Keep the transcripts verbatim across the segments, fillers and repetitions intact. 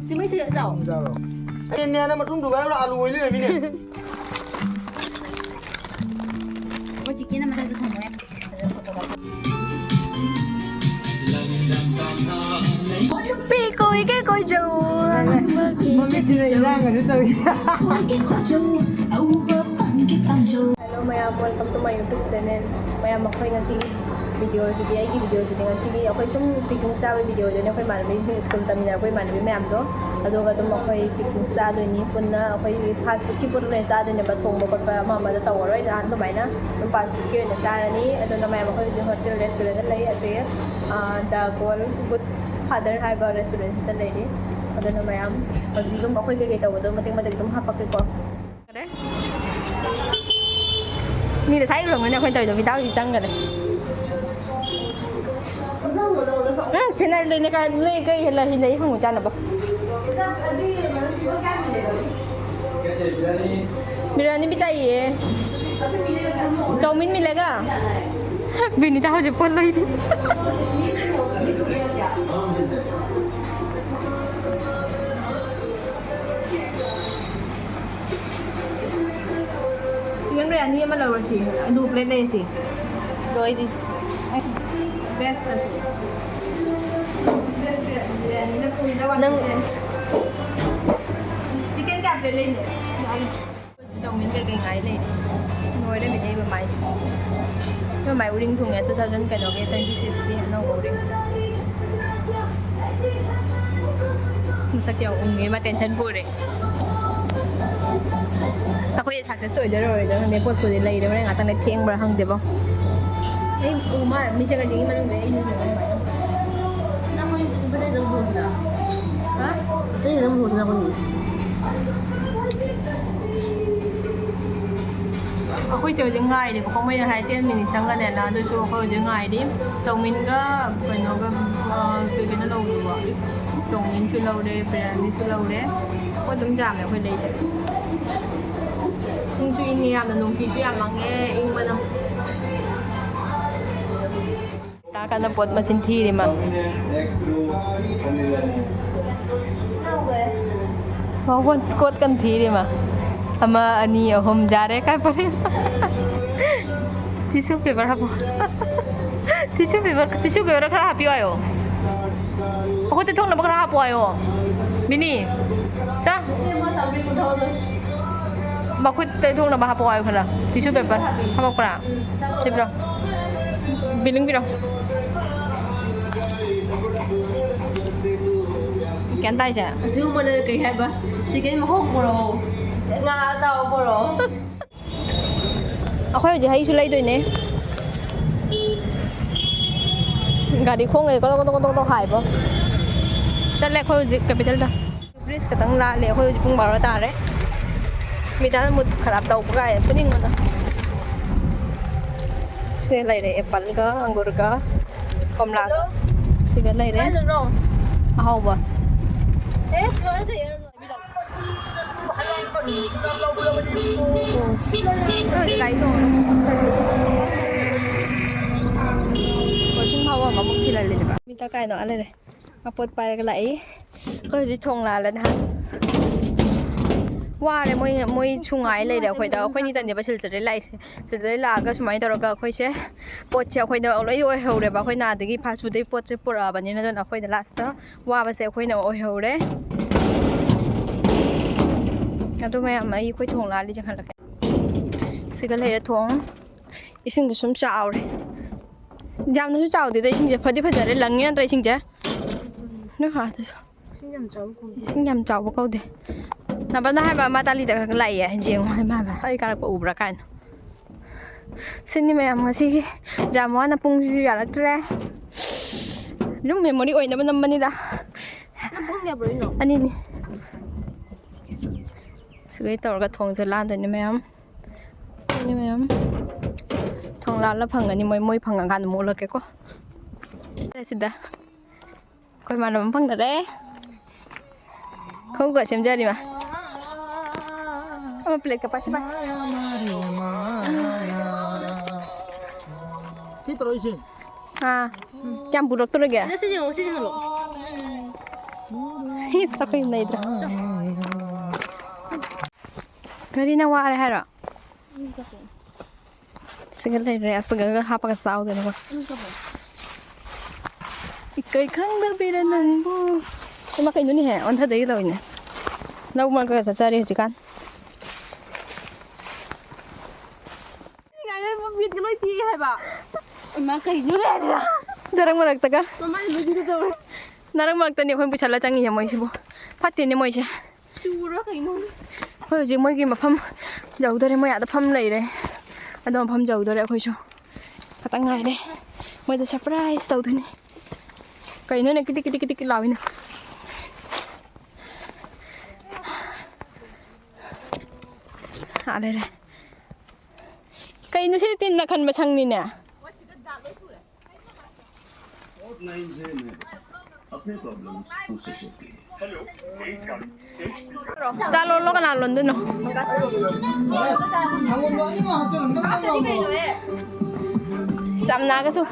ꯁꯤꯃꯩꯁꯤ ꯆꯥꯎ꯫ ꯆꯥꯔꯣ꯫ ꯑꯩ ꯅꯦꯅ ꯃꯇꯨꯡ ꯊꯨꯒꯥꯏꯔꯒ ꯑꯂꯨ ꯑꯣꯏ ꯂꯩꯔꯝꯃꯤꯅꯦ꯫ ꯑꯩꯈꯣꯏ ꯆꯤꯛꯀꯦꯟ ꯑꯃꯗꯁꯨ ꯊꯝꯃꯣ ꯌꯥꯏ꯫ ꯄꯦ ꯀꯣꯏꯒꯦ ꯀꯣꯏꯖꯧ꯫ ꯃꯃꯤꯠꯁꯤꯗ ꯏꯔꯥꯡꯒꯁꯨ ꯇꯧꯏ꯫ Hello ꯃꯌꯥꯝ, welcome to my YouTube channel. ꯃꯌꯥꯝ, ꯑꯩꯈꯣꯏ ꯉꯁꯤꯒꯤ ꯚꯤꯗꯤꯑꯣꯁꯤꯗꯤ, ꯑꯩꯒꯤ ꯚꯤꯗꯤꯑꯣꯁꯤꯗꯤ ꯉꯁꯤꯒꯤ ꯑꯩꯈꯣꯏ ꯁꯨꯝ ꯄꯤꯛꯅꯤꯛ ꯆꯥꯕꯒꯤ ꯚꯤꯗꯤꯑꯣꯗꯨꯅꯦ꯫ ꯑꯩꯈꯣꯏ ꯏꯃꯥꯟꯅꯕꯤꯁꯤꯡ, ꯁ꯭ꯀꯨꯜ ꯇꯝꯃꯤꯟꯅꯔꯛꯄ ꯏꯃꯥꯟꯅꯕꯤ ꯃꯌꯥꯝꯗꯣ, ꯑꯗꯨꯒ ꯑꯗꯨꯝ ꯑꯩꯈꯣꯏ ꯄꯤꯛꯅꯤꯛ ꯆꯥꯗꯣꯏꯅꯤ ꯄꯨꯟꯅ꯫ ꯑꯩꯈꯣꯏꯒꯤ ꯐꯥꯁ ꯐꯨꯗꯀꯤ ꯄꯣꯠ ꯑꯣꯏꯅ ꯆꯥꯗꯣꯏꯅꯦꯕ, ꯊꯣꯡꯕ ꯈꯣꯠꯄ ꯑꯃ ꯑꯃꯗ ꯇꯧꯔꯔꯣꯏ, ꯅꯍꯥꯟ ꯑꯗꯨꯃꯥꯏꯅ ꯑꯗꯨꯝ ꯐꯥꯁ ꯐꯨꯗꯀꯤ ꯑꯣꯏꯅ ꯆꯥꯔꯅꯤ꯫ ꯑꯗꯨꯅ ꯃꯌꯥꯝ, ꯑꯩꯈꯣꯏ ꯍꯧꯖꯤꯛ ꯍꯣꯇꯦꯜ ꯔꯦꯁꯇꯨꯔꯦꯟꯗ ꯂꯩ, ꯑꯗꯒꯤ ꯗ ꯒꯣꯜ ꯒꯨꯗ ꯐꯥꯗꯔ ꯍꯥꯏꯕ ꯔꯦꯁꯇꯨꯔꯦꯟꯁꯤꯗ ꯂꯩꯔꯤ꯫ ꯑꯗꯨꯅ ꯃꯌꯥꯝ ꯍꯧꯖꯤꯛ ꯑꯗꯨꯝ ꯑꯩꯈꯣꯏ ꯀꯩꯀꯩ ꯇꯧꯕꯗꯣ ꯃꯇꯦꯛ ꯃꯇꯦꯛ ꯑꯗꯨꯝ ꯍꯥꯄꯛꯀꯦꯀꯣ꯫ ꯃꯤꯅ ꯁꯥꯏ ꯎꯔꯝꯒꯅꯤ ꯑꯩꯈꯣꯏꯅ ꯇꯧꯔꯤꯗꯣ, ꯃꯤꯗꯥꯎꯗꯤ ꯆꯪꯈꯔꯦ꯫ ꯎꯝ, ꯐꯤꯅꯥꯏꯜ ꯂꯩꯅ ꯀꯥꯏ ꯅꯣꯏ ꯀꯩ ꯍꯦꯜꯂ ꯍꯤꯜꯂ ꯍꯪꯉꯨ ꯆꯥꯅꯕ꯫ ꯕꯤꯔꯌꯥꯅꯤ ꯕꯤ ꯆꯥꯏꯌꯦ꯫ ꯆꯧꯃꯤꯟ ꯃꯤꯂꯦꯒ꯫ ꯕꯤꯅꯤꯇꯥ ꯍꯧꯖꯤꯛ ꯄꯣꯠ ꯂꯩꯔꯤ꯫ ꯆꯤꯀꯟ ꯕꯤꯔꯌꯥꯅꯤ ꯑꯃ ꯂꯧꯔꯁꯤ꯫ ꯑꯗꯨ ꯄ꯭ꯂꯦꯠ ꯂꯩꯔꯁꯤ꯫ ꯂꯣꯏꯗꯤ꯫ ꯕꯦꯁ ꯑꯁꯤ꯫ ꯅꯪ ꯆꯤꯀꯟ ꯀꯌꯥ ꯄ꯭ꯂꯦꯠ ꯂꯩꯅꯣ? ꯆꯧꯃꯤꯟ ꯀꯩꯀꯩ ꯉꯥꯏ ꯂꯩꯔꯤ꯫ ꯂꯣꯏꯔꯦ ꯃꯤꯗꯩ ꯃꯃꯥꯏꯁꯦ꯫ ꯑꯩꯈꯣꯏ ꯃꯥꯏ ꯎꯔꯤꯡ ꯊꯨꯡꯉꯦ, two thousand ꯀꯩꯅꯣꯒꯤ, twenty sixꯀꯤ ꯑꯅꯧꯕ ꯎꯔꯤꯡ꯫ ꯃꯁꯛ ꯌꯥꯝ ꯎꯪꯉꯦ, ꯃꯥ tension ꯄꯨꯔꯦ꯫ ꯑꯩꯈꯣꯏ success ꯑꯣꯏꯗꯣꯏꯔ ꯑꯣꯏꯔꯣꯏꯗꯣꯏꯔ ꯈꯪꯗꯦ꯫ ꯄꯣꯠꯄꯨꯗꯤ ꯂꯩꯔꯦ, ꯍꯣꯔꯦꯟ ꯉꯥꯛꯇꯪ ꯂꯩ ꯊꯦꯡꯕ꯭ꯔꯥ ꯈꯪꯗꯦꯕꯣ꯫ ꯑꯩ ꯎ ꯃꯥ ꯃꯤꯁꯦ ꯀꯩꯅꯣꯒꯤ ꯃꯅꯨꯡꯗ ꯑꯩ ꯌꯨꯝꯗ ꯑꯗꯨꯝ ꯂꯩ꯫ ꯅꯪ ꯍꯣꯔꯦꯟ ꯏꯝꯐꯥꯜꯗ ꯑꯗꯨꯝ ꯂꯨꯁꯤꯔꯥ? ꯍꯥ? ꯑꯩ ꯑꯗꯨꯝ ꯂꯨꯁꯤꯔꯥ ꯑꯩꯈꯣꯏꯅꯤ? ꯑꯩꯈꯣꯏ ꯆꯦ ꯍꯧꯖꯤꯛ ꯉꯥꯏꯔꯤꯕꯀꯣ, ꯃꯣꯏꯅ ꯍꯥꯏ ten minutes ꯆꯪꯒꯅꯦꯅ, ꯑꯗꯨꯁꯨ ꯑꯩꯈꯣꯏ ꯍꯧꯖꯤꯛ ꯉꯥꯏꯔꯤ꯫ ꯆꯧꯃꯤꯟꯒ ꯀꯩꯅꯣꯒ, ꯑ, ꯀꯩ ꯀꯩꯅꯣ ꯂꯧꯕꯗꯨꯕꯣ? ꯆꯧꯃꯤꯟꯁꯨ ꯂꯧꯔꯦ, ꯕꯤꯔꯌꯥꯅꯤꯁꯨ ꯂꯧꯔꯦ꯫ ꯄꯣꯠ ꯑꯗꯨꯝ ꯌꯥꯝꯃꯦ ꯑꯩꯈꯣꯏ ꯂꯩꯁꯦ꯫ ꯏꯪꯁꯨ ꯏꯪꯉꯦ ꯌꯥꯝꯅ, ꯅꯨꯡꯁꯤꯠꯁꯨ ꯌꯥꯝ ꯂꯪꯉꯦ, ꯏꯪꯕꯅ꯫ ꯇꯥ ꯀꯥꯟꯗ ꯄꯣꯠ ꯃꯆꯤꯟ ꯊꯤꯔꯦ ꯃꯥ꯫ ꯃꯉꯣꯟ ꯀꯣꯠ ꯀꯟ ꯊꯤꯔꯦ ꯃꯥ꯫ ꯑꯃ, ꯑꯅꯤ, ꯑꯍꯨꯝ, ꯌꯥꯔꯦ ꯀꯥꯏ ꯄꯔꯦ꯫ Tissue paper ꯍꯥꯞꯄꯣ꯫ Tissue paper, tissue paper ꯈꯔ ꯍꯥꯞꯄꯤꯌꯨ ꯍꯥꯏꯌꯣ꯫ ꯃꯈꯨꯠ ꯇꯩꯊꯣꯛꯅꯕ ꯈꯔ ꯍꯥꯞꯄꯣ ꯍꯥꯏꯌꯣ꯫ ꯃꯤꯅꯤ꯫ ꯆꯥ꯫ ꯃꯈꯨꯠ ꯇꯩꯊꯣꯛꯅꯕ ꯍꯥꯞꯄꯣ ꯍꯥꯏꯌꯣ ꯈꯔ꯫ Tissue paper ꯍꯥꯞꯄꯛꯄ꯭ꯔꯥ? ꯁꯤ ꯄꯤꯔꯣ꯫ Billing ꯄꯤꯔꯣ꯫ ꯒ꯭ꯌꯥꯟ ꯇꯥꯏꯁꯦ? ꯑꯁꯤꯒꯨꯝꯕꯅ ꯀꯩ ꯍꯥꯏꯕ? Chicken ꯃꯈꯣꯡ ꯄꯨꯔꯛꯑꯣ꯫ ꯉꯥ ꯑꯇꯥꯎꯕ ꯄꯨꯔꯛꯑꯣ꯫ ꯑꯩꯈꯣꯏ ꯍꯧꯖꯤꯛ ꯍꯩꯁꯨ ꯂꯩꯗꯣꯏꯅꯦ꯫ ꯒꯥꯔꯤ ꯈꯣꯡꯉꯩ ꯀꯣꯗꯣꯛ ꯀꯣꯗꯣꯛ ꯀꯣꯗꯣꯛ ꯀꯣꯗꯣꯛ ꯍꯥꯏꯕ꯫ ꯆꯠꯂꯦ ꯑꯩꯈꯣꯏ ꯍꯧꯖꯤꯛ capital ꯗ꯫ Bridge ꯈꯛꯇꯪ ꯂꯥꯜꯂꯦ꯫ ꯑꯩꯈꯣꯏ ꯍꯧꯖꯤꯛ ꯄꯨꯡ ꯕꯥꯔꯣ ꯇꯥꯔꯦ꯫ ꯃꯤꯗꯥꯜ mood ꯈꯔꯥꯞ ꯇꯧꯕ ꯀꯥꯏ ꯐꯨꯅꯤꯡꯕꯗꯣ꯫ ꯁꯤꯗ ꯂꯩꯔꯦ apple ꯒ, ꯑꯪꯒꯨꯔꯒ, ꯀꯣꯝꯂꯥꯒ꯫ ꯁꯤꯗ ꯂꯩꯔꯦ꯫ ꯀꯥꯏꯗꯅꯣ? ꯑꯍꯥꯎꯕ꯫ ꯑꯦ, ꯁꯤ ꯂꯣꯏ ꯂꯩꯔꯦ꯫ ꯎꯝ꯫ ꯑꯩꯈꯣꯏ ꯍꯧꯖꯤꯛ ꯒꯥꯔꯤ ꯇꯣꯡꯉꯒ ꯑꯃꯨꯛ ꯆꯠꯂꯦ꯫ ꯀꯣꯏꯁꯤꯟ ꯐꯥꯎꯕ ꯑꯃꯨꯛ ꯊꯤꯜꯍꯜꯂꯦꯕ꯫ ꯃꯤ ꯀꯥꯏꯗꯅꯣ ꯑꯥ ꯂꯩꯔꯦ꯫ ꯑꯄꯣꯠ ꯄꯥꯏꯔꯒ ꯂꯥꯛꯏ꯫ ꯑꯩꯈꯣꯏ ꯍꯧꯖꯤꯛ ꯊꯣꯡ ꯂꯥꯜꯂꯦ ꯅꯍꯥꯟ꯫ ꯋꯥꯔꯦ ꯃꯣꯏ, ꯃꯣꯏ ꯁꯨ ꯉꯥꯏ ꯂꯩꯔꯦ ꯑꯩꯈꯣꯏꯗ꯫ ꯑꯩꯈꯣꯏꯅꯤꯇꯅꯦꯕ ꯁꯤꯜꯆꯔꯗꯩ ꯂꯥꯛꯏꯁꯦ꯫ ꯁꯤꯜꯆꯔꯗꯩ ꯂꯥꯛꯑꯒ ꯁꯨꯃꯥꯏꯅ ꯇꯧꯔꯒ ꯑꯩꯈꯣꯏꯁꯦ ꯄꯣꯠꯁꯦ ꯑꯩꯈꯣꯏꯗ ꯂꯣꯏ ꯑꯣꯏꯍꯧꯔꯦꯕ꯫ ꯑꯩꯈꯣꯏꯅ ꯑꯥꯗꯒꯤ fast food ꯇꯩ ꯄꯣꯠꯁꯦ ꯄꯨꯔꯛꯑꯕꯅꯤꯅ ꯑꯗꯨꯅ ꯑꯩꯈꯣꯏꯗ last ꯇ ꯋꯥꯕꯁꯦ ꯑꯩꯈꯣꯏꯅ ꯑꯣꯏꯍꯧꯔꯦ꯫ ꯑꯗꯨ ꯃꯌꯥꯝ ꯑꯩ ꯑꯩꯈꯣꯏ ꯊꯣꯡ ꯂꯥꯜꯂꯤ ꯆꯪꯍꯜꯂꯛꯀꯦ꯫ ꯁꯤꯒ ꯂꯩꯔꯦ ꯊꯣꯡ꯫ ꯏꯁꯤꯡꯗꯣ ꯁꯨꯝ ꯆꯥꯎꯔꯦ꯫ ꯌꯥꯝꯅꯁꯨ ꯆꯥꯎꯗꯦꯗ ꯏꯁꯤꯡꯁꯦ꯫ ꯐꯗꯤ ꯐꯖꯔꯦ, ꯂꯪꯉꯦ ꯅꯠꯇ꯭ꯔꯥ ꯏꯁꯤꯡꯁꯦ? ꯅꯣꯏ ꯑꯥꯗꯁꯨ꯫ ꯏꯁꯤꯡ ꯌꯥꯝ ꯆꯥꯎꯕ ꯀꯧꯗꯦ꯫ ꯏꯁꯤꯡ ꯌꯥꯝ ꯆꯥꯎꯕ ꯀꯧꯗꯦ꯫ ꯅꯕꯅ ꯍꯥꯏꯕ ꯑꯃ ꯇꯥꯂꯤꯗ ꯈꯛ ꯂꯥꯛꯑꯦ ꯌꯦꯡꯉꯣ ꯍꯥꯏꯕ, ꯑꯩ ꯀꯥꯔꯛꯄ ꯎꯕ꯭ꯔꯥ ꯀꯥꯏꯅ꯫ ꯁꯤꯅꯤ ꯃꯌꯥꯝ ꯉꯁꯤꯒꯤ ꯌꯥꯝ ꯋꯥꯅ ꯄꯨꯡꯁꯤꯁꯨ ꯌꯥꯔꯛꯇ꯭ꯔꯦ꯫ ꯑꯗꯨꯝ memory ꯑꯣꯏꯅꯕ ꯅꯝꯕꯅꯤꯗ꯫ ꯅꯪ ꯄꯨꯡ ꯀꯌꯥ ꯄꯨꯔꯛꯏꯅꯣ? ꯑꯅꯤꯅꯤ꯫ ꯁꯤꯒꯩ ꯇꯧꯔꯒ ꯊꯣꯡꯁꯦ ꯂꯥꯟꯗꯣꯏꯅꯦ ꯃꯌꯥꯝ꯫ ꯁꯤꯅꯤ ꯃꯌꯥꯝ꯫ ꯊꯣꯡ ꯂꯥꯜꯂ ꯐꯪꯒꯅꯤ ꯃꯣꯏ, ꯃꯣꯏ ꯐꯪꯉꯀꯥꯟꯗ ꯑꯃꯨꯛ ꯎꯠꯂꯛꯀꯦꯀꯣ꯫ ꯁꯤꯗ꯫ ꯑꯩꯈꯣꯏ ꯏꯃꯥꯟꯅꯕ ꯑꯃ ꯐꯪꯅꯔꯦ꯫ ꯈꯣꯡꯎꯞꯀ ꯁꯦꯝꯖꯔꯤ ꯃꯥ꯫ ꯑꯃ plate ꯀ ꯄꯥꯏꯁꯤ ꯄꯥꯏ꯫ ꯁꯤ ꯇꯧꯔꯛꯏꯁꯦ꯫ ꯑꯥ꯫ ꯀꯌꯥꯝ ꯄꯨꯔꯛꯇꯧꯔꯒꯦ? ꯑꯗ ꯁꯤꯁꯦ ꯌꯦꯡꯉꯣ, ꯁꯤꯁꯦ ꯌꯦꯡꯍꯜꯂꯣ꯫ ꯏꯁ, ꯑꯩꯈꯣꯏ ꯅꯩꯗ꯭ꯔꯥ? ꯀꯔꯤ, ꯅꯪ ꯋꯥꯔꯦ ꯍꯥꯏꯔꯣ? ꯁꯤꯒ ꯂꯩꯔꯦ, ꯑꯁꯤꯒ ꯍꯥꯞꯄꯒ ꯆꯥꯎꯗꯣꯏꯅꯦꯀꯣ꯫ ꯏꯀꯥꯏ ꯈꯪꯗꯕꯤꯔ ꯅꯪꯕꯨ꯫ ꯏꯃꯥ, ꯀꯩꯅꯣꯅꯦꯍꯦ, ꯑꯣꯟꯊꯗꯒꯦ ꯇꯧꯏꯅꯦ꯫ ꯂꯧ ꯃꯔꯛꯇ ꯆꯠꯆꯔꯤ ꯍꯧꯖꯤꯛꯀꯥꯟ꯫ ꯃꯤꯠꯀ ꯂꯣꯏ ꯇꯦꯛꯑꯦ ꯍꯥꯏꯕ꯫ ꯏꯃꯥ, ꯀꯩꯅꯣꯅꯦ? ꯖꯔꯪ ꯃꯔꯛꯇꯒ꯫ ꯃꯃꯥꯏ ꯂꯣꯏ ꯇꯧꯔꯦ꯫ ꯅꯔꯪ ꯃꯔꯛꯇꯅꯤ ꯑꯩꯈꯣꯏ ꯄꯨꯁꯜꯂ ꯆꯪꯉꯤꯁꯦ ꯃꯣꯏꯁꯤꯕꯨ꯫ ꯐꯠꯇꯦꯅꯦ ꯃꯣꯏꯁꯦ꯫ ꯇꯨꯔ ꯀꯩꯅꯣ? ꯑꯩꯈꯣꯏ ꯍꯧꯖꯤꯛ ꯃꯣꯏꯒꯤ ꯃꯐꯝ ꯌꯧꯗꯣꯔꯦ, ꯃꯣꯏ ꯑꯥꯗ ꯐꯝ ꯂꯩꯔꯦ꯫ ꯑꯗꯣ ꯃꯐꯝ ꯌꯧꯗꯣꯔꯦ ꯑꯩꯈꯣꯏꯁꯨ꯫ ꯈꯇꯪ ꯉꯥꯏꯔꯦ꯫ ꯃꯣꯏꯗ surprise ꯇꯧꯗꯣꯏꯅꯤ꯫ ꯀꯩꯅꯣꯅꯦ ꯀꯤꯗꯤꯛ ꯀꯤꯗꯤꯛ ꯀꯤꯗꯤꯛ ꯂꯥꯎꯏꯅ? ꯑꯥ, ꯂꯩꯔꯦ꯫ ꯀꯩꯅꯣ ꯁꯤꯗꯤ ꯇꯤꯟꯅ ꯈꯟꯕ ꯁꯪꯅꯤꯅꯦ? ꯆꯥ ꯂꯣꯜꯂꯣ, ꯀꯅꯥ ꯂꯣꯟꯗꯣꯏꯅꯣ? ꯆꯝꯅꯥꯒꯁꯨ꯫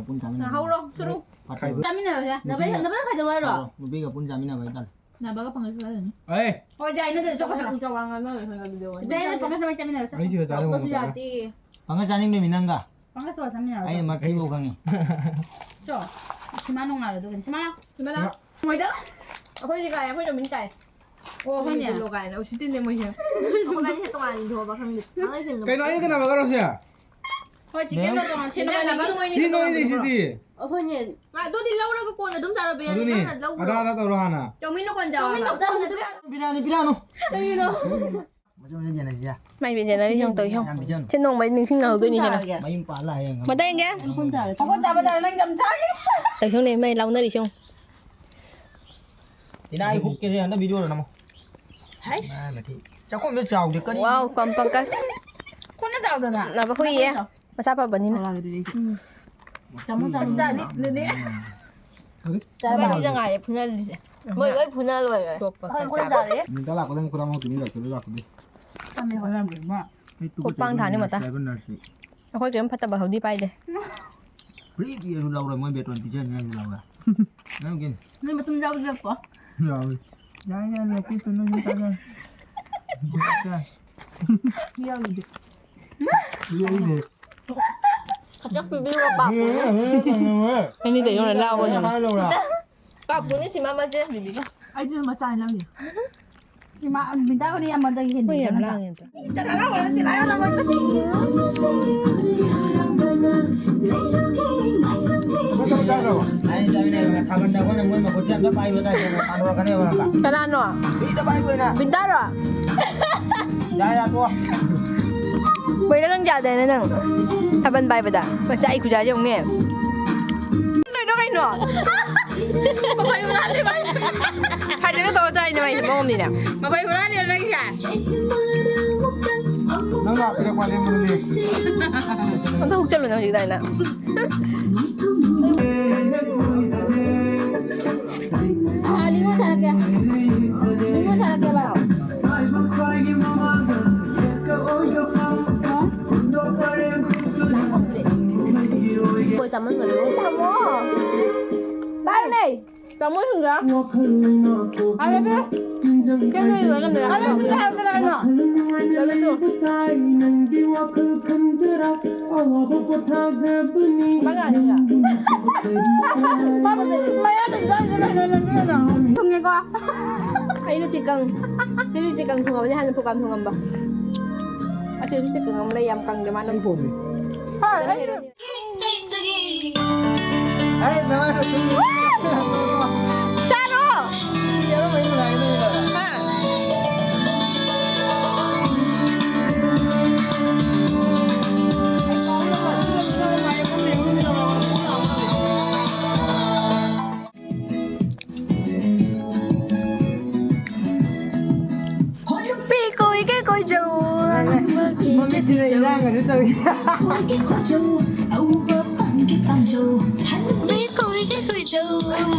ꯄꯨꯟ ꯆꯥꯃꯤꯟꯅꯕ꯫ ꯍꯧꯔꯣ, ꯁꯨꯔꯨ꯫ ꯐꯠꯇꯕ꯫ ꯆꯥꯃꯤꯟꯅꯔꯁꯦ꯫ ꯅꯕꯥꯏ, ꯅꯕꯥꯏ ꯈꯥꯏꯗꯣꯛꯑꯣ ꯍꯥꯏꯔꯣ? ꯅꯨꯄꯤꯒ ꯄꯨꯟ ꯆꯥꯃꯤꯟꯅꯕ ꯍꯥꯏꯇꯥꯔꯦ꯫ ꯅꯕꯥꯏꯒ ꯄꯪꯒꯜꯁꯨ ꯆꯥꯗꯣꯏꯅꯤ꯫ ꯑꯦ꯫ ꯍꯣꯏ, ꯌꯥꯏ, ꯅꯠꯇ꯭ꯔꯗꯤ ꯆꯣꯛꯀꯠꯆꯔꯣ꯫ ꯆꯥꯎ ꯉꯥꯡꯅꯕ ꯈꯔ ꯈꯔ ꯚꯤꯗꯤꯑꯣ ꯑꯣꯏꯅ꯫ ꯌꯥꯏ, ꯅꯠꯇ꯭ꯔꯗꯤ ꯄꯪꯒꯜ ꯆꯥꯃꯤꯟꯅꯔꯁꯦ꯫ ꯑꯩ ꯁꯤꯗ ꯆꯥꯅꯤꯡꯕ ꯆꯥꯎꯕꯁꯨ ꯈꯣꯠꯄ ꯌꯥꯗꯦ꯫ ꯄꯪꯒꯜ ꯆꯥꯅꯤꯡꯗꯣꯏꯅꯤ ꯅꯪꯒ꯫ ꯄꯪꯒꯜꯁꯨ ꯆꯥꯃꯤꯟꯅꯔꯁꯦ꯫ ꯑꯩꯅ ꯃꯔꯛ ꯊꯤꯕ ꯈꯪꯉꯤ꯫ ꯆꯣ, ꯁꯤꯃꯥ ꯅꯨꯡꯉꯥꯏꯔꯣ ꯑꯗꯨꯒꯅꯤ꯫ ꯁꯤꯃꯥ꯫ ꯁꯤꯃꯥ꯫ ꯃꯣꯏꯗ꯫ ꯑꯩꯈꯣꯏꯗꯤ ꯀꯥꯏ, ꯑꯩꯈꯣꯏ ꯔꯣꯃꯤꯟ ꯀꯥꯏ꯫ ꯑꯣ, ꯍꯣꯏꯅꯦ꯫ ꯂꯣ ꯀꯥꯏꯅ ꯎꯁꯤꯠꯇꯤꯅꯦ ꯃꯣꯏꯁꯦ꯫ ꯑꯩꯈꯣꯏꯕꯥꯅꯤꯁꯦ ꯇꯣꯉꯥꯟꯅ ꯏꯟꯊꯣꯛꯑꯕ ꯈꯪꯗꯦ꯫ ꯀꯩꯅꯣ, ꯑꯩ ꯀꯅꯥ ꯃꯈꯥꯔꯣꯁꯦ? ꯍꯣꯏ, ꯆꯤꯛꯀꯟ ꯃꯦꯝ꯫ ꯇꯣꯉꯥꯟ ꯁꯤꯟꯅꯕ ꯁꯤ ꯅꯣꯏꯅꯤ ꯁꯤꯗꯤ꯫ ꯑꯩꯈꯣꯏꯅꯦ꯫ ꯉꯥ ꯑꯗꯨꯗꯤ ꯂꯧꯔꯒ ꯀꯣꯟꯅ ꯑꯗꯨꯝ ꯆꯥꯔꯣ, ꯕꯤꯔꯌꯥꯅꯤ ꯑꯗꯨꯅꯦ꯫ ꯅꯪꯅ ꯂꯧꯈ꯭ꯔꯣ꯫ ꯑꯗꯥ ꯑꯗꯥ ꯇꯧꯔꯣ ꯍꯥꯟꯅ꯫ ꯆꯧꯃꯤꯟꯅ ꯀꯣꯟ ꯆꯥꯎ ꯍꯥꯏꯕ꯫ ꯕꯤꯔꯌꯥꯅꯤ ꯄꯤꯔꯛꯑꯅꯨ꯫ ꯀꯩꯒꯤꯅꯣ? ꯃꯆꯦ ꯃꯆꯦ ꯌꯦꯟꯅꯁꯤꯁꯦ꯫ ꯃꯥꯏ ꯃꯤꯠ ꯌꯦꯟꯅꯔꯤ ꯌꯦꯡꯉꯨ ꯇꯧꯏ ꯌꯦꯡꯉꯨ꯫ ꯌꯥꯝ ꯄꯤꯖꯅꯨ꯫ ꯁꯤ ꯅꯣꯡꯃꯩ ꯅꯤꯡꯁꯤꯡꯅꯍꯧꯗꯣꯏꯅꯤ ꯁꯤꯅ꯫ ꯃꯌꯨꯝ ꯄꯥꯜꯂ ꯍꯌꯦꯡ ꯃꯇꯩ ꯌꯦꯡꯒꯦ꯫ ꯆꯥꯎꯈꯠ ꯆꯥꯕ ꯆꯥꯔ ꯅꯪ ꯌꯥꯝ ꯆꯥꯔꯤ꯫ ꯇꯧꯏ ꯌꯦꯡꯉꯨꯅꯦ ꯃꯩ ꯂꯥꯎꯅꯔꯤꯁꯦ ꯌꯦꯡꯉꯨ꯫ ꯇꯤꯅꯥ, ꯑꯩ ꯍꯨꯛꯀꯦꯁꯦ ꯍꯟꯗꯛ ꯚꯤꯗꯤꯑꯣꯗ ꯅꯝꯃꯣ꯫ ꯍꯩꯁ꯫ ꯃꯥ ꯃꯊꯤ꯫ ꯆꯥꯛꯈꯨꯝꯗ ꯆꯥꯎꯗꯦ, ꯀꯔꯤ? ꯋꯥꯎ, ꯄꯝ ꯄꯪꯀꯖ꯫ ꯈꯨꯠꯅ ꯆꯥꯎꯗꯅ꯫ ꯅꯕ ꯍꯨꯏꯌꯦ꯫ ꯅꯈꯨꯠꯅ ꯆꯥꯎ꯫ ꯃꯁꯥ ꯐꯕꯅꯤꯅ꯫ ꯎꯝ꯫ ꯆꯥꯃꯣ, ꯆꯥꯃꯣ꯫ ꯆꯥꯅꯤ, ꯑꯗꯨꯗꯤ꯫ ꯍꯧꯖꯤꯛ ꯆꯥꯕ ꯆꯥꯔꯦ꯫ ꯉꯥꯏꯔꯦ ꯐꯨꯅꯔꯤꯁꯦ꯫ ꯃꯣꯏ ꯂꯣꯏ ꯐꯨꯅ ꯂꯣꯏꯔꯦ꯫ ꯑꯇꯣꯞꯄ ꯑꯩꯈꯣꯏ ꯈꯔ ꯈꯨꯠꯅ ꯆꯥꯕ꯫ ꯆꯥꯔꯦ꯫ ꯅꯨꯃꯤꯠꯇ ꯂꯥꯛꯄꯗ ꯑꯃꯨꯛ ꯈꯨꯗꯥꯡ ꯍꯧꯗꯣꯏꯅꯤ, ꯂꯥꯛꯇꯣꯏꯅꯤ, ꯂꯥꯛꯇꯣꯏꯅꯤ꯫ ꯆꯥꯃꯦ ꯍꯣꯏ꯫ ꯃꯥ꯫ ꯑꯩ ꯇꯨꯀꯠꯆꯩ ꯀꯣꯛꯄꯥꯡ ꯊꯥꯅꯤ ꯃꯇꯥ꯫ ꯅꯔꯁ ꯍꯥꯏꯕ ꯅꯔꯁꯁꯤ꯫ ꯑꯩꯈꯣꯏ ꯀꯔꯤꯝ ꯐꯠꯇꯕ ꯍꯧꯗꯤ ꯄꯥꯏꯗꯦ꯫ Free ꯄꯤꯔꯁꯨ ꯂꯧꯔꯣꯏ, ꯃꯣꯏ ꯕꯦꯇꯣꯟ ꯄꯤꯖꯅꯤ ꯍꯥꯏꯁꯨ ꯂꯧꯔꯣꯏ꯫ ꯅꯪ ꯀꯩꯅꯣ? ꯅꯣꯏ ꯃꯇꯨꯝ ꯌꯥꯎꯕꯤꯔꯛꯄꯣ? ꯌꯥꯎꯏ꯫ ꯌꯥꯏ, ꯌꯥꯏ, ꯂꯦꯛ ꯄꯤꯁꯇꯨ ꯅꯣꯏ ꯑꯗꯨꯝ ꯆꯥꯖꯔꯣ꯫ ꯌꯥꯎꯏꯗꯤ꯫ ꯌꯥꯎꯏꯅꯦ꯫ ꯈꯖꯤꯛ ꯄꯤꯕꯤꯌꯣ, ꯄꯥꯞꯄꯨ꯫ ꯎꯝ, ꯎꯝ, ꯎꯝ, ꯎꯝ꯫ ꯑꯩ ꯃꯤꯗ ꯌꯣꯟꯅ ꯂꯥꯎꯕ ꯌꯥꯝ꯫ ꯍꯥꯏ ꯂꯧꯔꯥ? ꯄꯥꯞꯄꯨꯅꯤ ꯁꯤꯃ ꯃꯆꯦ ꯕꯤꯕꯤꯒ꯫ ꯑꯩꯗꯤ ꯃꯆꯥ ꯅꯪꯒꯤ꯫ ꯁꯤꯃ ꯕꯤꯟꯗꯥꯕꯅꯤ ꯑꯃꯗꯒꯤ ꯍꯦꯟꯕꯤ ꯍꯣꯏ, ꯌꯥꯝ ꯅꯠꯇ꯭ꯔꯥ? ꯂꯥꯡꯉꯦ ꯑꯝꯇ꯫ ꯆꯠꯂꯣ, ꯅꯪ ꯑꯣꯏꯅ ꯇꯤꯜꯍꯥꯏ ꯑꯣꯜꯂꯝꯃꯣꯏ꯫ ꯊꯥꯕꯜꯗ ꯑꯩꯈꯣꯏꯅ ꯃꯣꯏ ꯃꯈꯨꯠꯁꯦ ꯑꯝꯇ ꯄꯥꯏꯌꯨ ꯍꯥꯏꯇꯥꯔꯦ, ꯇꯥꯟꯊꯣꯔꯛꯀꯅꯦꯕ ꯅꯪꯒ꯫ ꯀꯅꯥꯅꯣ? ꯁꯤꯗ ꯄꯥꯏꯕ ꯑꯣꯏꯅ꯫ ꯕꯤꯟꯗꯥꯔꯣ? ꯌꯥꯔꯦ, ꯌꯥꯔꯦ, ꯇꯣꯛꯑꯣ꯫ ꯀꯩꯅꯣ ꯅꯪ ꯌꯥꯗꯦꯅꯦ ꯅꯪ꯫ ꯊꯥꯕꯜ ꯄꯥꯏꯕꯗ꯫ ꯃꯆꯥ ꯑꯩ ꯈꯨꯖꯥꯁꯦ ꯌꯦꯡꯉꯨꯅꯦ꯫ ꯀꯩꯅꯣ, ꯀꯩꯅꯣ? ꯃꯈꯣꯏ ꯍꯨꯔꯥꯜꯂꯦ ꯃꯥꯏ꯫ ꯐꯖꯅ ꯇꯧꯔ ꯆꯥꯏꯅꯦ ꯃꯥꯏꯁꯦ, ꯃꯑꯣꯡꯅꯤꯅꯦ꯫ ꯃꯈꯣꯏ ꯍꯨꯔꯥꯜꯂꯦ ꯅꯪꯒꯤꯁꯦ꯫ ꯅꯪ ꯂꯥꯛꯄꯤꯔꯛꯄ ꯑꯔꯦꯝꯕꯗꯨꯅꯦ꯫ ꯑꯝꯇ ꯍꯨꯛꯆꯜꯂꯨꯅꯦ ꯍꯧꯖꯤꯛ ꯑꯗꯥꯏꯅ꯫ ꯑꯥ, ꯂꯤꯃꯣꯟ ꯊꯥꯔꯛꯀꯦ꯫ ꯂꯤꯃꯣꯟ ꯊꯥꯔꯛꯀꯦꯕ꯫ ꯍꯥ? ꯂꯥꯛꯄ ꯍꯧꯖꯤꯛ꯫ ꯀꯣꯏ ꯆꯥꯃꯟ ꯇꯥꯃꯣ꯫ ꯇꯥꯔꯅꯦ꯫ ꯇꯥꯃꯣ ꯁꯤꯡꯖꯥ꯫ ꯑꯔꯦ ꯕꯦ꯫ ꯀꯩꯅꯣ ꯏꯔꯣꯏ ꯉꯝꯗ꯭ꯔꯦ꯫ ꯑꯔꯦ ꯁꯤꯡꯖꯥ ꯍꯥꯏꯕꯗ ꯀꯩꯅꯣ? ꯆꯠꯂꯁꯨ꯫ ꯕꯉꯥꯏꯅꯤꯅ꯫ ꯃꯌꯥꯗ ꯆꯥꯔꯤꯁꯦ ꯀꯩꯅꯣ ꯅꯪ ꯀꯩꯅꯣ? ꯊꯨꯡꯉꯦꯀꯣ꯫ ꯑꯩꯅ ꯆꯤꯀꯪ꯫ ꯑꯩꯅ ꯆꯤꯀꯪ ꯊꯣꯡꯉꯕꯅꯤ ꯍꯥꯟꯅ program ꯊꯣꯡꯉꯝꯕ꯫ ꯑꯁꯤꯁꯨ ꯆꯤꯀꯪ ꯑꯃ ꯂꯩ ꯌꯥꯝ ꯀꯪꯗꯦ ꯃꯥꯅ꯫ ꯍꯣꯏ, ꯑꯩ ꯆꯥꯔꯣ꯫ ꯍꯥ꯫ ꯄꯤ ꯀꯣꯏꯒꯦ ꯀꯣꯏꯖꯧ꯫ ꯃꯃꯤꯠꯁꯤꯗ ꯏꯔꯥꯡꯒꯁꯨ ꯇꯧꯏ꯫ ꯀꯣꯏꯒꯦ ꯀꯣꯏꯖꯧ, ꯑꯎꯕ ꯄꯥꯝꯒꯦ ꯄꯥꯝꯖꯧ꯫ ꯍꯅꯨꯕꯤ ꯀꯣꯏꯒꯦ ꯀꯣꯏꯖꯧ,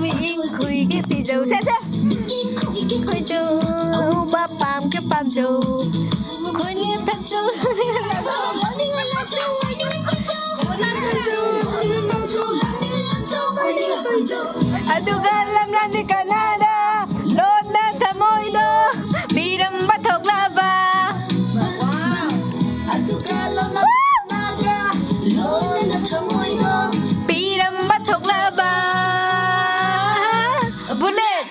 ꯃꯤꯠꯌꯦꯡ ꯈꯨꯏꯒꯦ ꯄꯤꯖꯧ꯫ ꯁꯦ, ꯁꯦ꯫ ꯃꯤꯠꯌꯦꯡ ꯈꯨꯏꯒꯦ ꯀꯣꯏꯖꯧ, ꯑꯎꯕ ꯄꯥꯝꯒꯦ ꯄꯥꯝꯖꯧ꯫ ꯈꯣꯏꯅꯦ ꯐꯠꯆꯧ꯫ ꯑꯗꯨꯒ ꯂꯝꯂꯥꯟꯗꯤ ꯀꯅꯥꯗ ꯂꯣꯟꯅ ꯊꯃꯣꯏꯗꯣ ꯄꯤꯔꯝꯕ ꯊꯣꯛꯂꯕ꯫ ꯑꯗꯨꯒ ꯂꯣꯟꯅ ꯊꯃꯣꯏꯗꯣ ꯄꯤꯔꯝꯕ ꯊꯣꯛꯂꯕ꯫ Bullet!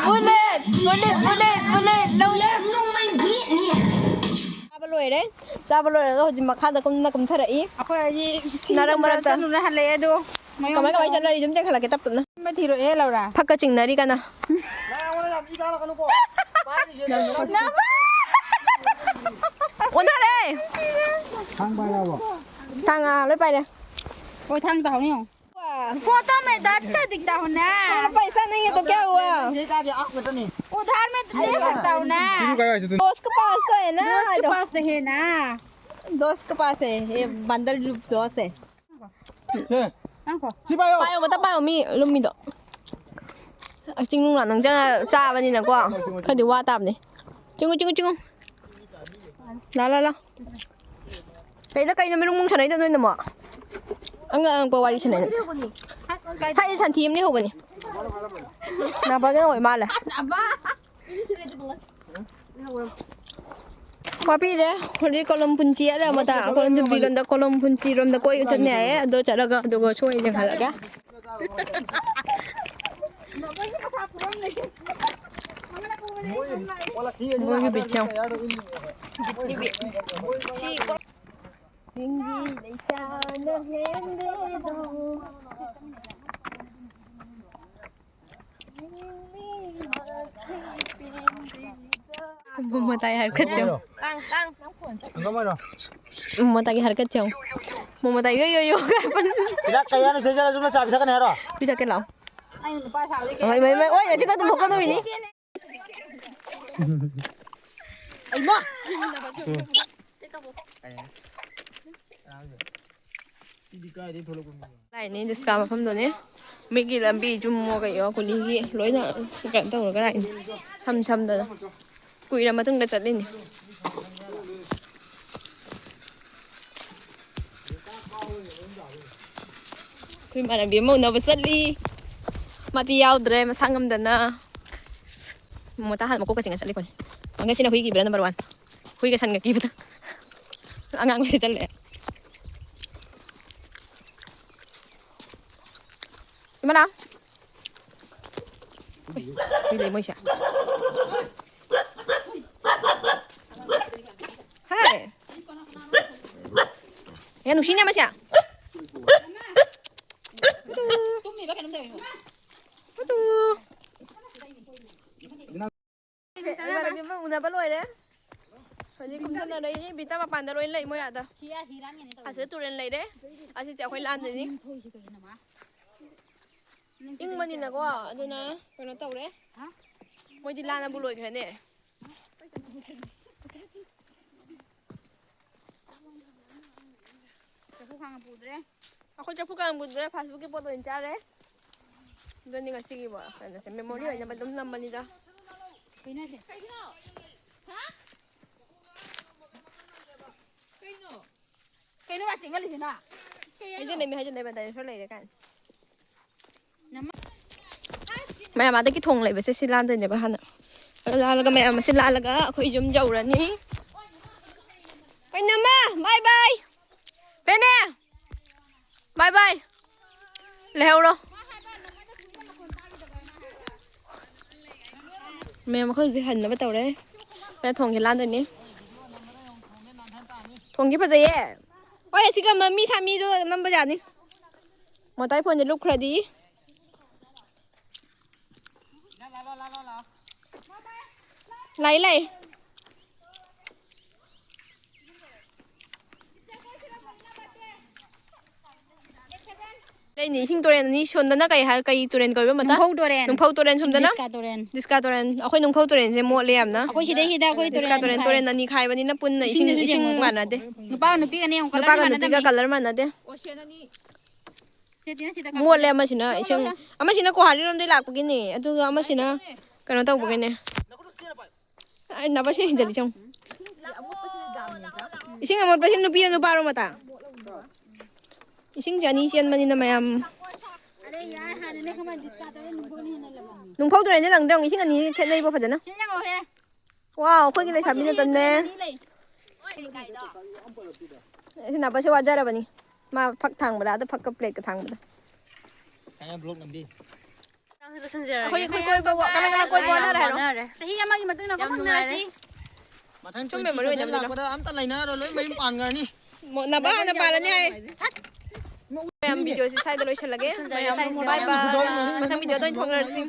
Bullet! Bullet! Bullet! Bullet! ꯂꯧꯌꯥ! ꯆꯥꯕ ꯂꯣꯏꯔꯦ꯫ ꯆꯥꯕ ꯂꯣꯏꯔꯒ ꯍꯧꯖꯤꯛ ꯃꯈꯥꯗ ꯀꯨꯝꯅ ꯀꯨꯝꯊꯔꯛꯏ꯫ ꯑꯩꯈꯣꯏ ꯍꯧꯖꯤꯛ ꯁꯤꯡ ꯅꯥꯔꯛ ꯃꯔꯛꯇ꯫ ꯆꯠꯂꯨꯔ ꯍꯜꯂꯛꯑꯦ ꯑꯗꯣ꯫ ꯃꯌꯨꯝ ꯀꯃꯥꯏ ꯀꯃꯥꯏ ꯆꯠꯂꯨꯔꯦ? ꯆꯠꯅꯔꯤ? ꯑꯗꯨꯝ ꯆꯦꯟꯈꯠꯂꯛꯀꯦ ꯇꯞ ꯇꯞꯅ꯫ ꯑꯃ ꯊꯤꯔꯛꯑꯦ ꯂꯧꯔꯥ꯫ ꯐꯛꯀ ꯆꯤꯡꯅꯔꯤ ꯀꯟꯅ꯫ ꯑꯣꯟꯅꯔꯦ꯫ ꯊꯥꯡ ꯄꯥꯏꯔꯕꯣ? ꯊꯥꯡ, ꯑꯥ, ꯂꯣꯏ ꯄꯥꯏꯔꯦ꯫ ꯑꯣ, ꯊꯥꯡ ꯇꯥꯍꯧꯅꯤ ꯌꯦꯡꯉꯣ꯫ फोटो में तो अच्छा दिखता हूँ ना। पैसा नहीं है तो क्या हुआ? उधार में तो दे सकता हूँ ना। दस के पास तो है ना। दस के पास तो है ना। दस के पास है। ये बंदर दस है। ꯁꯦ꯫ ꯁꯤ ꯄꯥꯏꯌꯣ꯫ ꯄꯥꯏꯌꯣ, ꯃꯇꯝ ꯄꯥꯏꯌꯣ, ꯃꯤ ꯂꯨꯝꯃꯤꯗꯣ꯫ ꯆꯤꯡꯅꯨꯡ ꯂꯥꯅꯨꯡ ꯆꯪꯉ ꯆꯥꯕꯅꯤꯅꯀꯣ꯫ ꯈꯔꯗꯤ ꯋꯥ ꯇꯥꯕꯅꯦ꯫ ꯆꯤꯡꯉꯨ, ꯆꯤꯡꯉꯨ, ꯆꯤꯡꯉꯨ꯫ ꯂꯥ, ꯂꯥ, ꯂꯥ꯫ ꯀꯩꯗ ꯀꯩꯅꯣ ꯃꯔꯨꯝ ꯃꯔꯨꯝ ꯁꯥꯟꯅꯩꯗꯣ ꯅꯣꯏꯅ ꯑꯃꯨꯛ? ꯑꯉꯛ ꯑꯉꯛꯄ ꯋꯥꯔꯤ ꯁꯥꯟꯅꯩ꯫ ꯊꯥꯏꯅ ꯁꯟꯊꯤ ꯑꯃ ꯂꯩꯍꯧꯕꯅꯤ꯫ ꯅꯥꯕꯒ ꯑꯣꯏ ꯃꯥꯜꯂꯦ꯫ ꯋꯥꯄꯤꯔꯦ꯫ ꯍꯧꯖꯤꯛ ꯀꯣꯂꯝ ꯄꯨꯟꯁꯤ ꯍꯥꯏꯔ ꯑꯃꯇ ꯀꯣꯂꯝ ꯄꯨꯟꯁꯤꯔꯣꯝꯗ ꯀꯣꯏꯕ ꯆꯠꯅꯤ ꯍꯥꯏꯌꯦ꯫ ꯑꯗꯣ ꯆꯠꯂꯒ ꯑꯗꯨꯒ ꯁꯣꯏ ꯌꯦꯡꯍꯜꯂꯒꯦ꯫ ꯃꯣꯏꯒꯤ ꯕꯤꯠꯁꯦ ꯌꯦꯡꯉꯣ꯫ ꯕꯤꯠꯇꯤ ꯕꯤꯠ꯫ ꯁꯤ ꯀꯣ- ꯆꯤꯡꯒꯤ ꯂꯩꯁꯥꯅ ꯍꯦꯟꯗꯦꯗꯣ꯫ ꯃꯃꯣ ꯇꯥꯏ ꯍꯥꯏꯔ ꯈꯠꯆꯧ꯫ ꯃꯃꯣ ꯇꯥꯏꯒꯤ ꯍꯥꯏꯔ ꯈꯠꯆꯧ꯫ ꯃꯃꯣ ꯇꯥꯏ ꯌꯣ ꯌꯣ ꯌꯣ꯫ ꯍꯤꯗꯥꯛ ꯀꯌꯥꯅ ꯁꯣꯏꯖꯜꯂꯁꯨ ꯅꯪ ꯆꯥ ꯄꯤꯊꯛꯀꯅꯤ ꯍꯥꯏꯔꯣ? ꯄꯤꯊꯛꯀꯦ ꯂꯥꯛꯑꯣ꯫ ꯃꯩ, ꯃꯩ, ꯃꯩ꯫ ꯑꯣꯏ, ꯑꯁꯤ ꯈꯛꯇ ꯃꯨꯛꯀꯗꯧꯔꯤꯅꯤ꯫ ꯂꯥꯛꯏꯅꯦ ꯗꯤꯁꯀꯥ ꯃꯐꯝꯗꯨꯅꯦ꯫ ꯃꯤꯒꯤ ꯂꯝꯕꯤ ꯖꯨꯝꯃꯣ ꯀꯩꯌꯣ ꯀꯨꯂꯤꯒꯤ ꯂꯣꯏꯅ ꯀꯩꯅꯣ ꯇꯧꯔꯒ ꯂꯥꯛꯏꯅꯦ꯫ ꯁꯝ ꯁꯝꯗꯅ꯫ ꯀꯨꯏꯔ ꯃꯇꯨꯡꯗ ꯆꯠꯂꯤꯅꯦ꯫ ꯑꯩꯈꯣꯏ ꯏꯃꯥꯟꯅꯕꯤ ꯑꯃ ꯎꯅꯕ ꯆꯠꯂꯤ꯫ ꯃꯥꯗꯤ ꯌꯥꯎꯗ꯭ꯔꯦ ꯃꯁꯥ ꯉꯝꯗꯅ꯫ ꯃꯣꯃꯣꯇꯥ ꯍꯥꯟꯅ ꯃꯀꯣꯛꯀ ꯆꯤꯡꯉ ꯆꯠꯂꯤꯄꯣꯠꯅꯤ꯫ ꯃꯉꯁꯤꯅ ꯍꯨꯏ ꯀꯤꯕꯗ ꯅꯝꯕꯔ ꯋꯥꯟ꯫ ꯍꯨꯏꯒ ꯁꯟꯒ ꯀꯤꯕꯗ꯫ ꯑꯉꯥꯡ ꯃꯁꯤ ꯆꯠꯂꯦ꯫ ꯏꯃꯥ ꯂꯥꯎ꯫ ꯍꯨꯏ, ꯍꯨꯏ ꯂꯩ ꯃꯣꯏꯁꯦ꯫ ꯍꯥꯏ꯫ ꯌꯥꯝ ꯅꯨꯡꯁꯤꯅꯦ ꯃꯁꯦ꯫ ꯇꯨ꯫ ꯇꯨ꯫ ꯏꯃꯥꯟꯅꯕꯤ ꯑꯃ ꯎꯅꯕ ꯂꯣꯏꯔꯦ꯫ ꯍꯧꯖꯤꯛ ꯀꯨꯝꯊꯅꯔꯛꯏ꯫ ꯕꯤꯇꯥ ꯃꯄꯥꯟꯗ ꯂꯣꯏ ꯂꯩ ꯃꯣꯏ ꯑꯥꯗ꯫ ꯑꯁꯤꯗ ꯇꯨꯔꯦꯜ ꯂꯩꯔꯦ꯫ ꯑꯁꯤꯁꯦ ꯑꯩꯈꯣꯏ ꯂꯥꯟꯗꯣꯏꯅꯤ꯫ ꯏꯪꯕꯅꯤꯅꯀꯣ ꯑꯗꯨꯅ ꯀꯩꯅꯣ ꯇꯧꯔꯦ꯫ ꯃꯣꯏꯗꯤ ꯂꯥꯟꯅꯕꯨ ꯂꯣꯏꯈ꯭ꯔꯅꯦ꯫ ꯆꯐꯨ ꯈꯥꯡ ꯄꯨꯗ꯭ꯔꯦ꯫ ꯑꯩꯈꯣꯏ ꯆꯐꯨ ꯈꯥꯡ ꯄꯨꯗ꯭ꯔꯦ, ꯐꯥꯁ ꯐꯨꯗꯀꯤ ꯄꯣꯠ ꯑꯣꯏꯅ ꯆꯥꯔꯦ꯫ ꯑꯗꯨꯅꯤ ꯉꯁꯤꯒꯤ ꯀꯩꯅꯣꯁꯦ, ꯃꯦꯃꯣꯔꯤ ꯑꯣꯏꯅꯕ ꯑꯗꯨꯝ ꯅꯝꯕꯅꯤꯗ꯫ ꯀꯩꯅꯣ ꯍꯥꯏꯁꯦ? ꯀꯩꯅꯣ? ꯀꯩꯅꯣ ꯃꯥ ꯆꯤꯡꯍꯜꯂꯤꯁꯤꯅ? ꯍꯥꯏꯖꯤꯟꯅꯩ, ꯃꯤ ꯍꯥꯏꯖꯤꯟꯅꯩ, ꯃꯇꯥꯏꯗ ꯈꯔ ꯂꯩꯔꯦ ꯀꯥꯏꯅ꯫ ꯃꯌꯥꯝ ꯑꯗꯒꯤ ꯊꯣꯡ ꯂꯩꯕꯁꯦ ꯁꯤ ꯂꯥꯟꯗꯣꯏꯅꯦꯕ ꯍꯥꯟꯅ꯫ ꯑꯗꯨ ꯂꯥꯜꯂꯒ, ꯃꯌꯥꯝ ꯑꯁꯤ ꯂꯥꯜꯂꯒ ꯑꯩꯈꯣꯏ ꯌꯨꯝ ꯌꯧꯔꯅꯤ꯫ ꯀꯩꯅꯝꯃ, bye bye꯫ ꯄꯦꯅꯦ, bye bye꯫ ꯂꯩꯍꯧꯔꯣ꯫ ꯃꯌꯥꯝ ꯑꯩꯈꯣꯏ ꯍꯧꯖꯤꯛ ꯍꯟꯅꯕ ꯇꯧꯔꯦ꯫ ꯅ ꯊꯣꯡꯁꯦ ꯂꯥꯟꯗꯣꯏꯅꯦ꯫ ꯊꯣꯡꯁꯦ ꯐꯖꯩꯌꯦ꯫ ꯍꯣꯏ, ꯑꯁꯤꯒ ꯃꯃꯤ ꯁꯥꯃꯤꯗꯣ ꯅꯝꯕ ꯌꯥꯅꯤ꯫ ꯃꯇꯥꯏ ꯐꯣꯟꯁꯦ ꯂꯨꯞꯈ꯭ꯔꯗꯤ꯫ ꯂꯥꯛꯏ, ꯂꯥꯛꯏ꯫ ꯂꯩꯅꯤ, ꯏꯁꯤꯡ ꯇꯨꯔꯦꯜ ꯑꯅꯤ ꯁꯣꯟꯗꯅ ꯀꯩ ꯍꯥꯏ, ꯀꯩ ꯇꯨꯔꯦꯜ ꯀꯧꯏꯕ ꯃꯆꯥ? ꯅꯨꯡꯐꯧ ꯇꯨꯔꯦꯜ꯫ ꯅꯨꯡꯐꯧ ꯇꯨꯔꯦꯜ ꯁꯣꯝꯗꯅ? ꯗꯤꯁꯀꯥ ꯇꯨꯔꯦꯜ꯫ ꯗꯤꯁꯀꯥ ꯇꯨꯔꯦꯜ꯫ ꯑꯩꯈꯣꯏ ꯅꯨꯡꯐꯧ ꯇꯨꯔꯦꯜꯁꯦ ꯃꯣꯠꯂꯦ ꯌꯥꯝꯅ꯫ ꯑꯩꯈꯣꯏ ꯁꯤꯗꯩꯁꯤꯗ ꯑꯩꯈꯣꯏ ꯗꯤꯁꯀꯥ ꯇꯨꯔꯦꯜ ꯇꯨꯔꯦꯜ ꯈꯥꯏ꯫ ꯇꯨꯔꯦꯜ ꯑꯅꯤ ꯈꯥꯏꯕꯅꯤꯅ ꯄꯨꯟꯅ ꯏꯁꯤꯡ, ꯏꯁꯤꯡꯗꯁꯨ ꯏꯁꯤꯡ ꯌꯦꯡꯉꯣ꯫ ꯃꯥꯟꯅꯗꯦ꯫ ꯅꯨꯄꯥꯒ ꯅꯨꯄꯤꯒꯅꯦ ꯌꯦꯡꯉꯣ, colour ꯅꯨꯄꯥꯒ ꯃꯥꯟꯅꯗꯕꯅꯤ꯫ ꯅꯨꯄꯤꯒ colour ꯃꯥꯟꯅꯗꯦ꯫ ꯁꯦ, ꯆꯦ, ꯁꯤꯗ ꯀꯥꯞꯄꯣ꯫ ꯃꯣꯠꯂꯦ ꯑꯃꯁꯤꯅ ꯂꯧ, ꯏꯁꯤꯡ, ꯂꯧ, ꯂꯧ꯫ ꯑꯃꯁꯤꯅ ꯀꯣꯍꯥꯔꯤꯔꯣꯝꯗꯩ ꯂꯥꯛꯄꯒꯤꯅꯦ, ꯑꯗꯨꯒ ꯑꯃꯁꯤꯅ ꯀꯩꯅꯣ ꯇꯧꯕꯒꯤꯅꯦ꯫ ꯑꯩ ꯅꯕꯁꯦ ꯍꯦꯟꯖꯜꯂꯤ ꯆꯪꯉꯨ꯫ ꯏꯁꯤꯡ ꯑꯃꯣꯠꯄꯁꯤ ꯅꯨꯄꯤꯔꯣ ꯅꯨꯄꯥꯔꯣ ꯃꯇꯥ? ꯏꯁꯤꯡꯁꯦ ꯑꯅꯤ ꯆꯦꯟꯕꯅꯤꯅ ꯃꯌꯥꯝ꯫ ꯅꯨꯡꯐꯧ ꯇꯨꯔꯦꯟꯁꯦ ꯂꯪꯗ꯭ꯔꯦ ꯌꯦꯡꯉꯨ, ꯏꯁꯤꯡ ꯑꯅꯤ ꯈꯦꯠꯅꯩꯕꯣ ꯐꯖꯅ꯫ ꯁꯤ ꯌꯦꯡꯉꯣ ꯍꯦ꯫ ꯋꯥꯎ, ꯑꯩꯈꯣꯏꯒꯤ ꯂꯩꯁꯥꯕꯤꯅ ꯆꯟꯅꯦ꯫ ꯁꯤ ꯅꯕꯁꯦ ꯋꯥꯖꯔꯕꯅꯤ꯫ ꯃꯥ ꯐꯛ ꯊꯥꯡꯕꯗ, ꯑꯗ ꯐꯛꯀ plate ꯀ ꯊꯥꯡꯕꯗ꯫ ꯑꯩꯅ vlog ꯅꯝꯕꯤ꯫ ꯑꯩꯈꯣꯏ, ꯑꯩꯈꯣꯏ ꯀꯣꯏꯕ ꯋꯥ-, ꯀꯅꯥ ꯀꯅꯥ ꯀꯣꯏꯕ ꯋꯥꯅꯔꯦ ꯍꯥꯏꯔꯣ? ꯆꯍꯤ ꯑꯃꯒꯤ ꯃꯇꯨꯡꯗ ꯑꯃꯨꯛ ꯌꯥꯝ ꯅꯨꯡꯉꯥꯏꯔꯦ꯫ ꯐꯪꯅꯔꯁꯤ꯫ ꯃꯊꯪ ꯆꯨꯝꯃꯦ, ꯃꯔꯨ ꯑꯣꯏꯅ twenty seven ꯑꯗꯨꯅ꯫ ꯂꯥꯛꯄꯗ ꯑꯝꯇ ꯂꯩꯅꯔꯣꯏ, ꯂꯣꯏ ꯃꯌꯨꯝ ꯄꯥꯟꯈ꯭ꯔꯅꯤ꯫ ꯃꯣ-, ꯅꯕꯥ ꯍꯥꯟꯅ ꯄꯥꯜꯂꯅꯤ ꯍꯥꯏ꯫ ꯃꯌꯥꯝ video ꯁꯤ ꯁ꯭ꯋꯥꯏꯗ ꯂꯣꯏꯁꯤꯜꯂꯒꯦ꯫ ꯃꯌꯥꯝ bye bye꯫ ꯃꯊꯪ video ꯗ ꯑꯣꯏꯅ ꯊꯣꯡꯅꯔꯁꯤ꯫